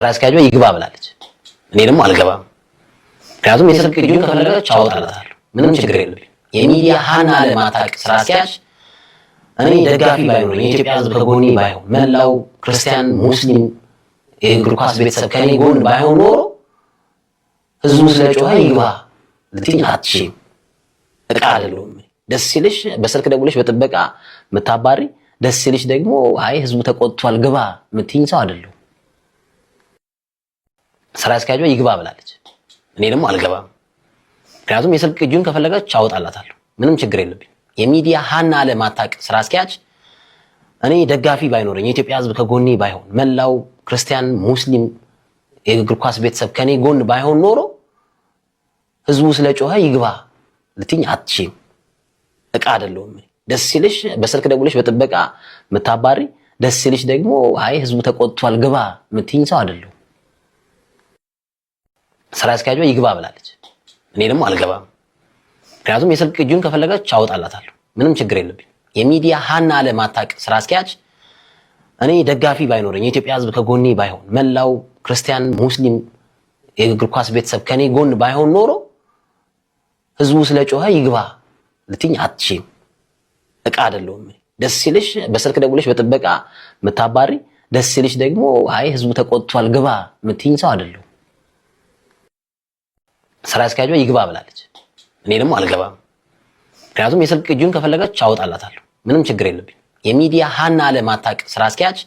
ስራ አስኪያጇ ይግባ ብላለች። እኔ ደግሞ አልገባም። ምክንያቱም የስልክ ቅጂውን ከፈለገች አወጣላታለሁ። ምንም ችግር የለብኝም። የሚዲያ ሀና ለማታውቅ ስራ አስኪያጅ እኔ ደጋፊ ባይኖረኝ፣ የኢትዮጵያ ሕዝብ ከጎኔ ባይሆን፣ መላው ክርስቲያን፣ ሙስሊም፣ የእግር ኳስ ቤተሰብ ከኔ ጎን ባይሆን ኖሮ ህዝቡ ስለጮኸ ይግባ ልትይኝ አትችይም። እቃ አይደለሁም። ደስ ሲልሽ በስልክ ደውለሽ በጥበቃ የምታባሪ፣ ደስ ሲልሽ ደግሞ አይ ህዝቡ ተቆጥቷል ግባ የምትይኝ ሰው አይደለሁም። ስራ አስኪያጇ ይግባ ብላለች። እኔ ደግሞ አልገባም። ምክንያቱም የስልክ ቅጂውን ከፈለገች አወጣላታለሁ። ምንም ችግር የለብኝም። የሚዲያ ሀና ለማታውቅ ስራ አስኪያጅ እኔ ደጋፊ ባይኖረኝ፣ የኢትዮጵያ ሕዝብ ከጎኔ ባይሆን፣ መላው ክርስቲያን፣ ሙስሊም፣ የእግር ኳስ ቤተሰብ ከኔ ጎን ባይሆን ኖሮ ህዝቡ ስለጮኸ ይግባ ልትይኝ አትችይም። እቃ አይደለሁም። ደስ ሲልሽ በስልክ ደውለሽ በጥበቃ የምታባሪ፣ ደስ ሲልሽ ደግሞ አይ ህዝቡ ተቆጥቷል ግባ የምትይኝ ሰው አይደለሁም። ስራ አስኪያጇ ይግባ ብላለች። እኔ ደግሞ አልገባም። ምክንያቱም የስልክ ቅጂውን ከፈለገች አወጣላታለሁ። ምንም ችግር የለብኝም። የሚዲያ ሀና ለማታውቅ ስራ አስኪያጅ እኔ ደጋፊ ባይኖረኝ፣ የኢትዮጵያ ሕዝብ ከጎኔ ባይሆን፣ መላው ክርስቲያን፣ ሙስሊም፣ የእግር ኳስ ቤተሰብ ከኔ ጎን ባይሆን ኖሮ ህዝቡ ስለጮኸ ይግባ ልትይኝ አትችይም። እቃ አይደለሁም። ደስ ሲልሽ በስልክ ደውለሽ በጥበቃ የምታባሪ፣ ደስ ሲልሽ ደግሞ አይ ህዝቡ ተቆጥቷል ግባ የምትይኝ ሰው አይደለሁም። ስራ አስኪያጇ ይግባ ብላለች። እኔ ደግሞ አልገባም። ምክንያቱም የስልክ ቅጂውን ከፈለገች አወጣላታለሁ። ምንም ችግር የለብኝም። የሚዲያ ሀና ለማታውቅ ስራ አስኪያጅ